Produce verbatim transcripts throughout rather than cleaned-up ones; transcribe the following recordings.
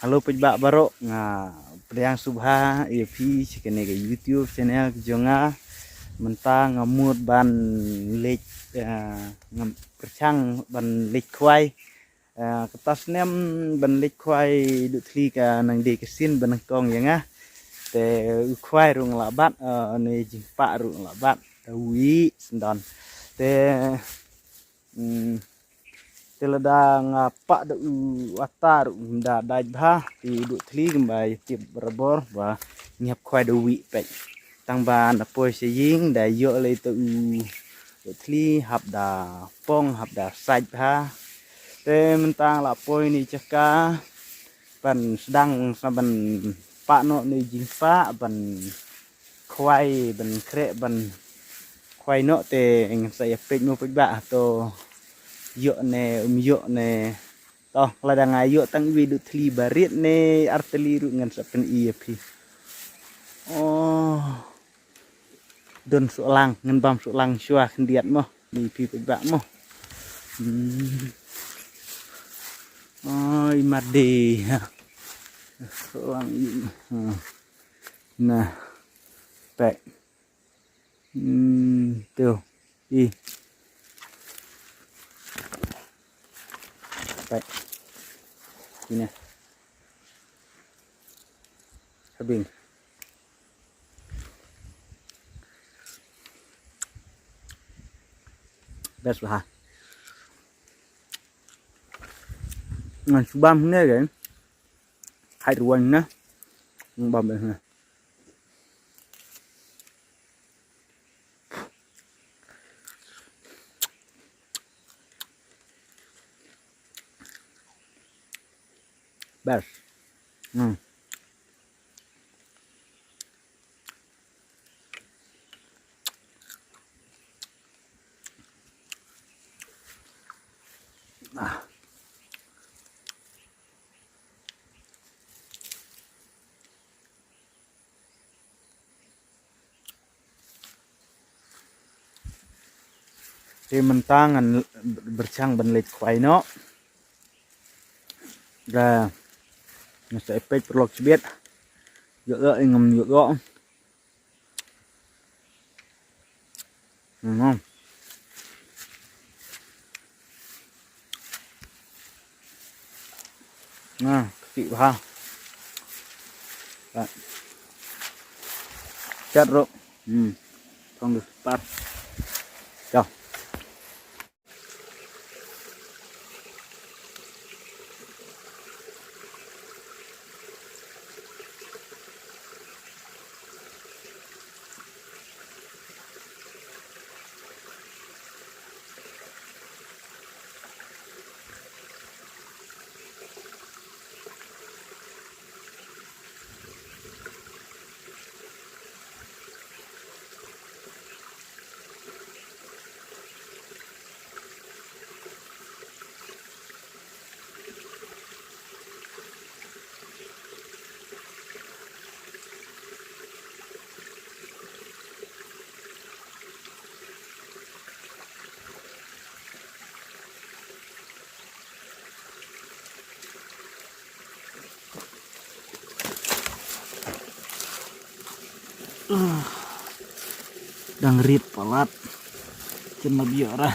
Hello paidbah baroh, nga pdiang sngewbha ïa phi sha kane ka YouTube channel ka jong nga. Mynta nga mut ban leit, eh, nga pyrshang ban leit khwai. Eh, kata snem ban leit khwai Duh Thli ka nang dei ka sien ba nyngkong ïa nga. Te u khwai ruh nga la bat, eh, ne jingpah ruh nga la bat. Te wei syndon. Te Hmm. Te lada nga pah da u ata ruh ym da dait bha, te u Duh Thli kumba ïa tip barabor ba ngi hap khwai da wei peit. Tang ba na poi sha ïing da ïoh lei te u Duh Thli hap da pong hap da sait bha. Te mynta nga la poi ne jaka ban sdang sa ban pah noh ne jingpah ban khwai ban khreh ban khwai noh te ngan sa ïa peit mo paidbah to ïoh ne um ïoh ne. To lada nga ïoh tang iwei Duh Thli barit ne artylli ruh ngan sa pyni ïa phi. Oh. Don shuh lang ngan bam shuh lang shuwa khyndiat mo. Ni phi paidbah mo. Hmm. Oh, i mat dei. Ha. Shuh lang i. Ha. Nah. Pek. Hmm, tu. I. Pek. Sini. Habing. Best lah. Ngan subam ni kan. Hai ruan na. Ngan bam ni. Best. Hmm. Ah. Te mynta ngan pyrshang ban leit khwai noh. Da ngan sa ïa peit paralok shibit. Ïoh ïoh ngam ïoh ïoh. Hmm. Nah, kti bha. Chat ro. Hmm. Thong du pat. Chao. Dang rit palat. Kin ma biora.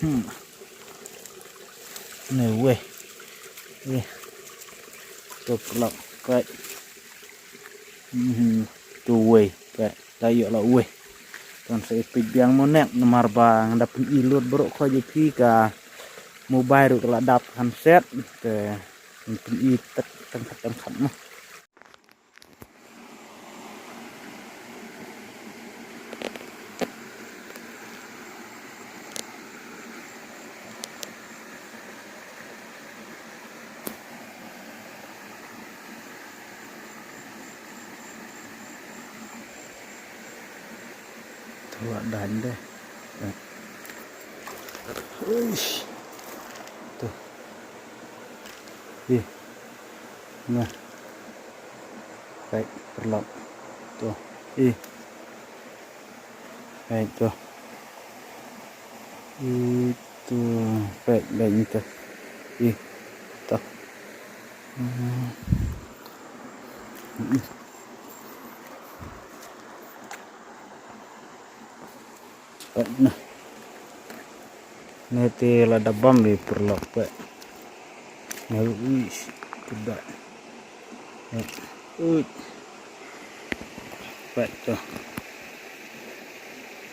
Hmm. Ne weh. Weh. To kelak. Kai. Hmm. To weh. Kai. Tayo la weh. Kan sa ipit biang mo nek namar ba ngan da pyni lut baroh ko je phi ka mobile ruh ka la dap handset. Te pyni tet tang khat tang khat mo. Tuh, dang deh. Uish. Tuh. Ih. Nah. Baik, perlok. Tuh. Ih. Baik, tuh. Itu. Baik, baik, itu. Ih. Tuh. Peit na. Ne te lada bam ïa paralok peit. Ne, uish, kuda. Uish. Peit to.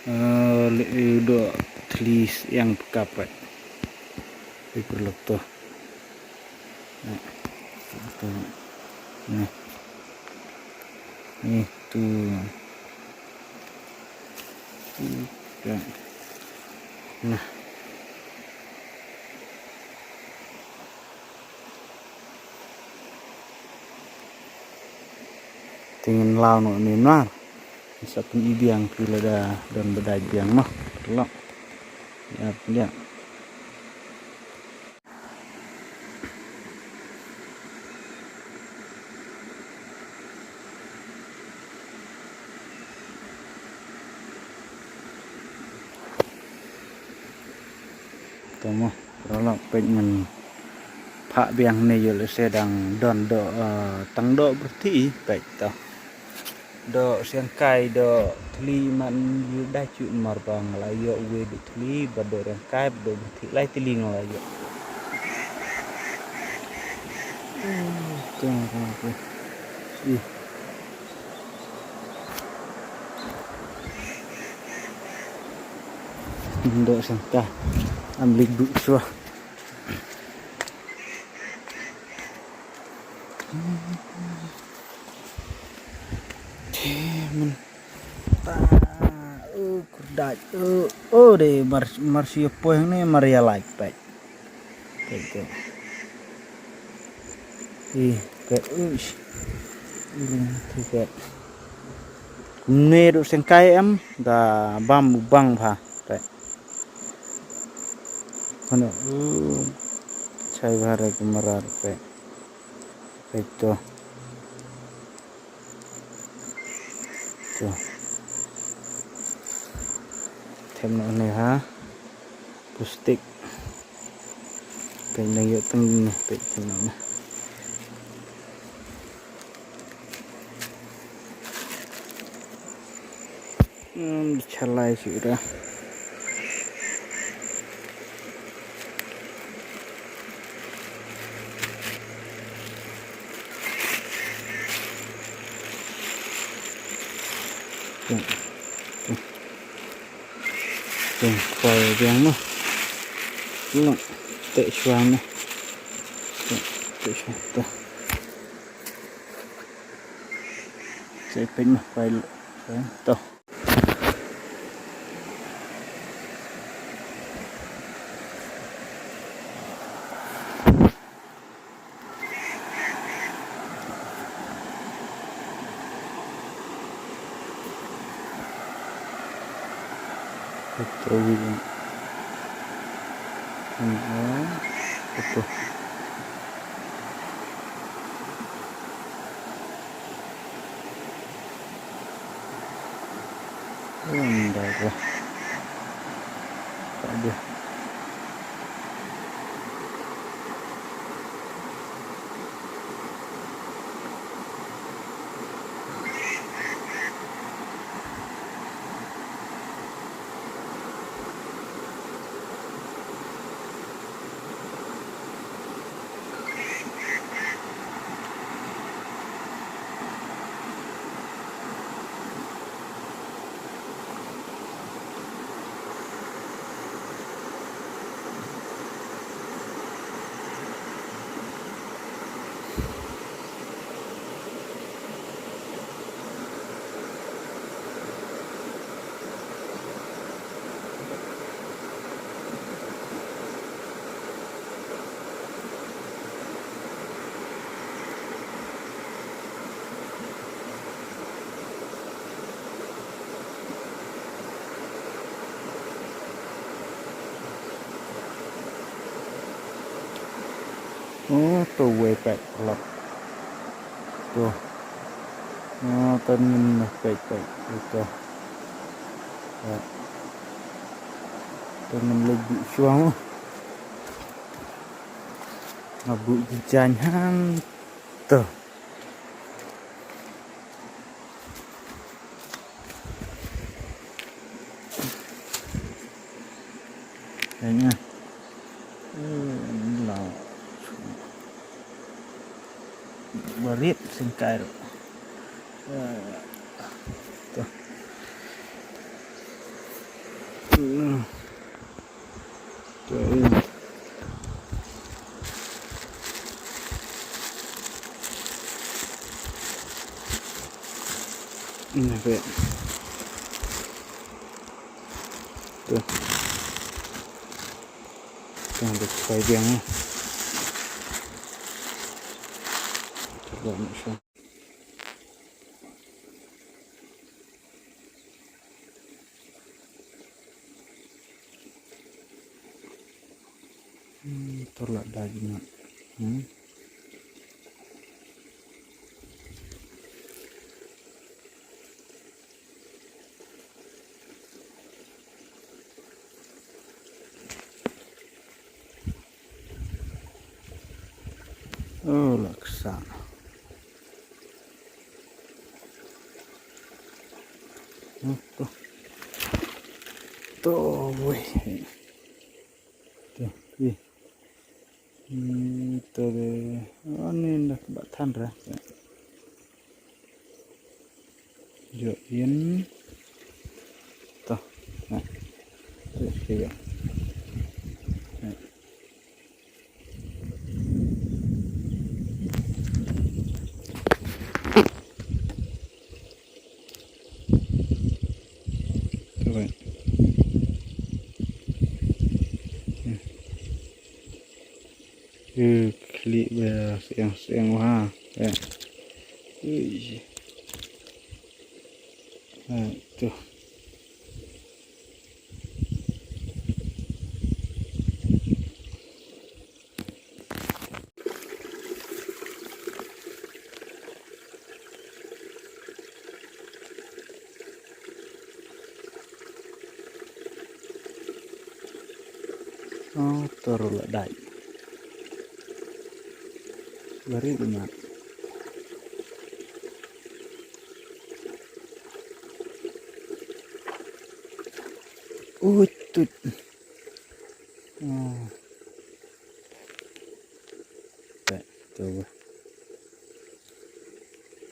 Eh, le, eh, udo thli ïang peka peit. Ïa paralok to. Nah, tu. Nah. Ni tu. Nah. Te ngin law noh ne nar. Sa pyn-i biang phi lada don ba dei biang noh. Paralok. Ïa, ïa. To mo, paralok, peit ngan phah biang ne ïoh lehse dang don doh, eh, tang doh byrti, peit to. Doh siangkai, doh thli man ïa da chu mar ba nga la ïoh uwei doh thli, bad doh riangkai, bad doh byrti, lai tylli nga la ïoh. Ih. Doh siangkai. Am lik du shuwa. Te mynta, oh, kordait, oh, oh, de mar, mar shu poi hangne mar ïa laipet. Peit to. Ih, peit, uish. Ih, peit. Kumne ruh seng kai em, da bam u bang bha. Peit. Hano, uh, chai bha re kamera, peit. Peit to. To. Them noh ne ha. Plastik. Peit nang ïoh tang ne, peit them noh ne. Hmm, chalai shu ira. Teng, teng, teng, kwai biang mo. Teng, te shuwa mo. Teng, te shuwa to. Te peit mo, kwai lo. To. Petrol. Hmm, oh, betul. Unda ka. Tak ada. Oh, to wei pek lok. To. Oh, to ngin pek pek. To. Ya. To ngin lagi suang. Nga buh jaiñ hangto. Kayaknya. Eh, la. Barit singkai. Eh, tuh. Hmm. Tuh, ini. Ini, kayak. Tuh. Tuh, ada spray dia ni. Coba nak show. Hmm, tolak daging nak. Hmm. Oh, laksa. Oh, tuh. Tuh, weh. Tuh, ih. Hmm, tuh deh. Oh, ni dah kebak than dah. Join. Tuh. Nah. Tuh, dia. Nah. Tuh, kan. Hmm. Eh, khlieh ba seng seng ha. Eh. Ui. Eh, tuh. Oh, toro la dai. Bari mat. Utut. Oh. Pek tu.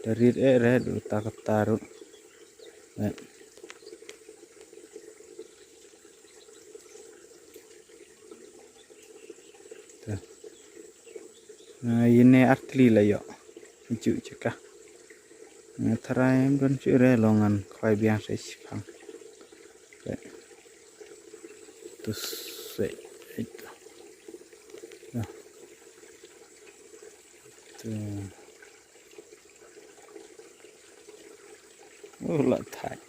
Dari eh red utak taruh. Eh. Tuh. Nah, ini artli lah yo. Ijuk cekah. Nah, tharai don shu re longan khwai biang sa shipang. Tuh. Tuh se itu. Tuh. Tuh. Oh, la thait.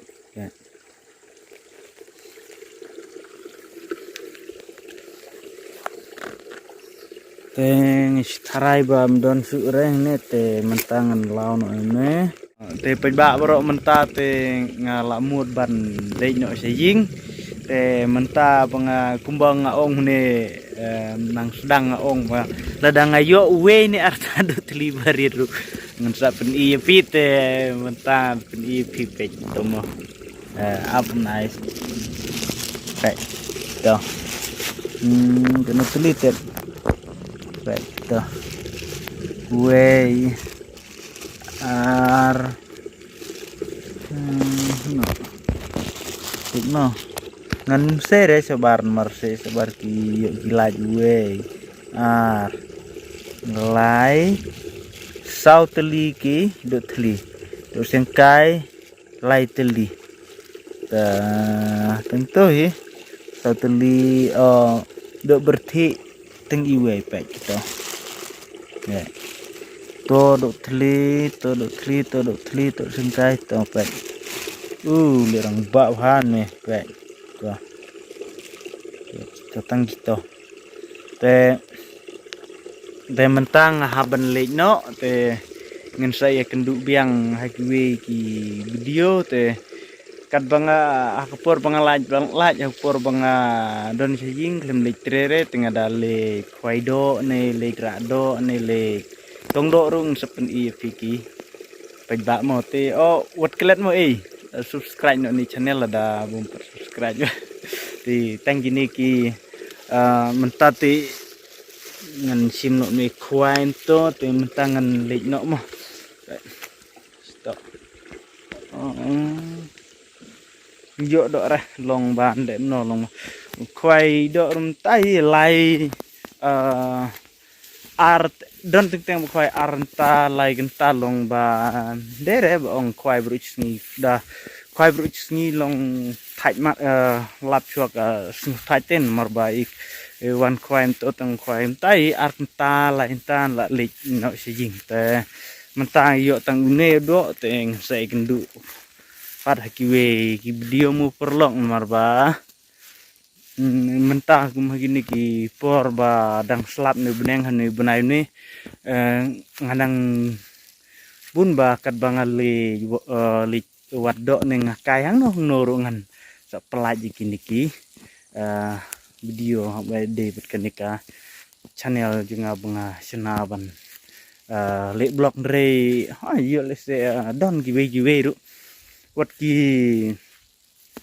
Te ngi tharai ba ym don shuh re ne te mynta ngan law noh ne. Te peit ba baroh mynta te nga la mut ban leit noh sha ïing. Te mynta ba nga kumba nga ong ne, eh, nang sdang nga ong ba lada nga ïoh uwei ne arta doh thli barit ruh ngan sa pyni ïa phi te mynta pyni ïa phi peit to mo. Eh, up nice. Peit to. Hmm, kano thli te. Peit to. Uwei. Ar. Hmm, no. Suk no. Ngan sei re shabar mar sei shabar ki ïoh ki lait uwei. Ar. Lai. Saw tylli ki doh thli. Doh syngkai lai tylli. Ta teng to hi. Saw tylli, oh, doh byrthih teng iwei peit to. Ya. To doh thli, to doh thli, to doh thli, to syngkai to peit. U, leh rangbah bha ne peit. To. To tang kito. Te, te mynta nga hap ban leit noh, te ngan sa ïakynduh biang ha kiwei ki video, te Katba nga, ha ka por ba nga lait, ba nga lait, ha ka por ba nga don sha ïing, khlem leit trei re, te nga da leit khwai doh, ne leit rah doh, ne leit tong doh ruh, nga sa pyni ïa phi ki. Peit ba mo te, oh, wat klet mo ei. Subscribe noh ïa une u channel lada bym pat subscribe. Te tang kine ki, ah, mynta te ngan shim noh ïa une u khwai to, te mynta ngan leit noh mo. Stop. Oh. Ïoh doh re, long ban de no long. Khwai doh rum tai lai, eh, ar, don teng teng ba khwai ar kynta, lai kynta long ban de re, ba ong khwai briew shi sngi da. Khwai briew shi sngi long thait mat, eh, lap shuwa ka sngi thait te, namar ba i, i wan khwai to teng khwai mynta i ar kynta, lai kynta la leit noh sha ïing te. Mynta ïoh tang une doh te, nga sa ïakynduh pat ha kiwei ki video mo paralok, namar ba, mm, mynta kum ha kine ki por ba dang slap ne bneng ha ne bnai ne, eh, nga nang bun ba katba nga leit, eh, leit wad doh ne nga kai hangno hangno ruh ngan sa pyllait ïa kine ki, eh, video haba dei bad kane ka channel jong nga ba nga shna ban, eh, leh vlog, hynrei ha ïoh lehse, eh, don kiwei kiwei ruh wat ki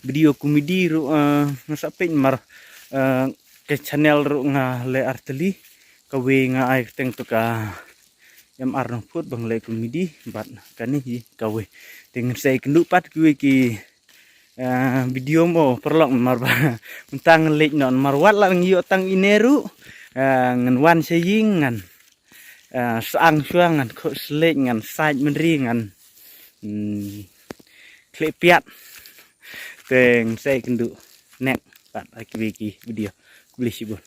video comedy ruh, eh, nga sa peit namar, eh, ka channel ruh nga leh artylli, kawei nga ai kyrteng to ka M R Nongphut ba nga leh comedy, bad kane hi kawei. Te ngan sa ïakynduh pat kiwei ki, eh, video mo paralok, namar ba mynta ngan leit noh, namar wat la ngi ïoh tang ine ruh, eh, ngan wan sha ïing ngan, eh, syang shuwa, ngan khuh sylliej, ngan sait mynri, ngan, mm, khleh piat. Te ngan sa ïakynduh next pat ha kiwei ki video. Khublei shibun.